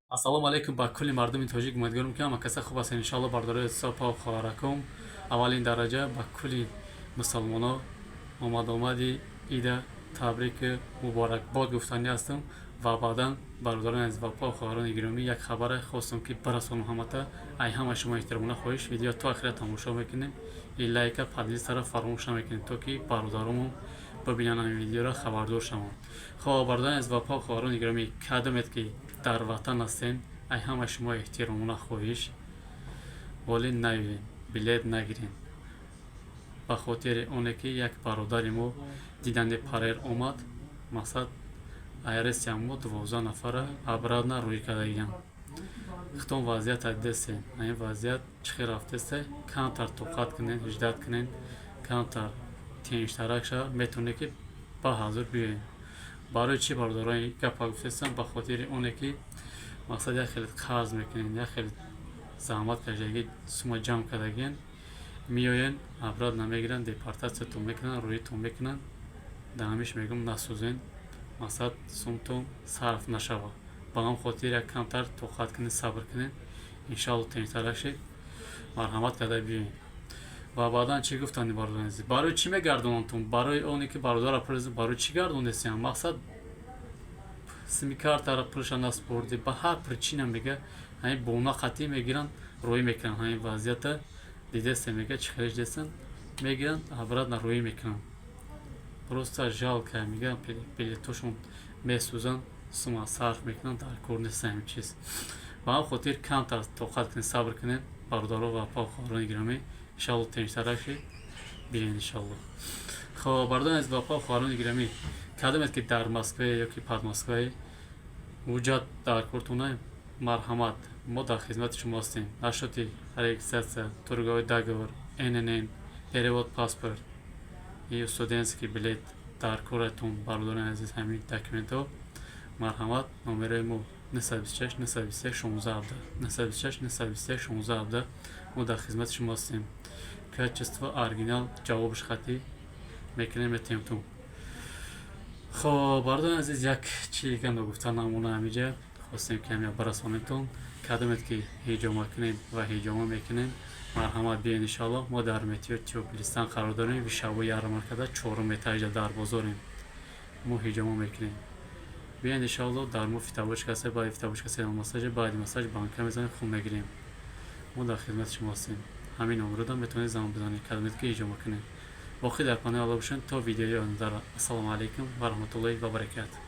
Ассалому алайкум ба кулли мардуми тоҷик. Умедворам, ки ҳама каса хуб ҳастед, иншоалло. Бардорои апа, хоҳараком, аввалин дараҷа ба кулли мусалмоно омадомади ида табрику муборакбод гуфтанӣ ҳастам. Ва баъдан, бародарони азиз ва апа, хоҳарони гиромӣ, як хабаре хостам, ки барасонам ҳамата. Ай ҳама шумо эҳтиромона хоҳиш: видео то охира тамошо мекунем и лайка, поделиться фаромӯш намекунем, то ки бародаромон бибинанд ҳамин видеоро, хабардор шаванд. Хоб, бародарони азиз ва апа, хоҳарони гиромӣ, кадомед ки дар ватан ҳастем, ай ҳама шумо эҳтиромона хоҳиш: волӣ наёед, билет нагирем, ба хотири оне ки як бародари мо дидани парер омад. Мақсад, айресия мо 12 нафара обратно рӯй кардагиянд. Хитон вазъията дидестен, ҳамин вазъият чӣ хел рафтесте. Камтар тоқат кунен, ждать кунен, камтар тинҷтарак шава, метавонед, ки ба ҳазур биёед. Барои чӣ, бародарони, гапа гуфтестам? Ба хотири оне ки, мақсад, як хеле қарз мекунен, як хеле заҳмат кашидагӣ, сума ҷамъ кардагиен, меоянд, обратно мегиранд, депортатсиятон мекунанд, рӯитон мекунанд. Дар ҳамиш мегӯм, насӯзен, мақсад, сумтон сарф нашава. Ба ҳам хотир як камтар тоқат кунед, сабр кунед, иншоалло тинҷтарак шед, марҳамат карда биёед. Ва баъдан чӣ гуфтанд, бародари азиз? Барои чӣ мегардонандтон? Барои оне ки бародарро пурсидем, барои чӣ гардондесиям? Мақсад, симкартаро пулша наспурдӣ, ба ҳар причина, мега, ҳамин бона қатъӣ мегиранд, рӯӣ мекунанд. Ҳамин вазъията дидесте, мега, чӣ хелеш дестанд, мегиранд, обратно рӯӣ мекунанд. Просто жалко, мега, билетошон месӯзанд, сума сарф мекунанд, дар кор нест ҳамин чиз. Ба ҳам хотир камтар тоқат кунед, сабр кунед, бародаро ва апа, хоҳарони гиромӣ. Иншоалло тинҷтарак шед, биёед, иншоалло. Хоб, бародарони азиз ва апа, хоҳарони гиромӣ, кадомед ки дар Москве ё ки Подмосквае ҳуҷҷат дар кортона, марҳамат, мо дар хизмати шумо ҳастем. Насчёти регистрация, трудовой договор, ИНН, перевод паспорт и студентский билет дар коратон, бародарони азиз, ҳамин документҳо, марҳамат, номерои мо 926 921 16 17, 926 921 16 17. Мо дар хизмати шумо ҳастем. Качество, оригинал, ҷавобиш хатӣ мекунем, метиҳем. Хоб, бародарони азиз, як чи дига ногуфта намона. Ҳамиҷа хостем, ки ҳамя барасонемтон. Кадомед ки ҳиҷома кунем ва ҳиҷома мекунем, марҳамат, биёед, иншоалло. Мо дар Метеор Тёплый қарор дорем, Вишавои ярмаркада, чорум этажа дар бозорем. Мо ҳиҷома мекунем, биёед, иншоалло. Дар мо фитобочка аст, баъди фитобочка массажа, баъди массаж банка мезанем, хун мегирем. Мо дар хизмати шумо ҳастем. Ҳамин номерода метавонед занг бизанед, кадомед ки ҳиҷома кунем. Боқӣ дар паноҳи Алло бошед то видеои ояндаро. Ассалому алайкум ва раҳматуллоҳи ва баракатуҳ.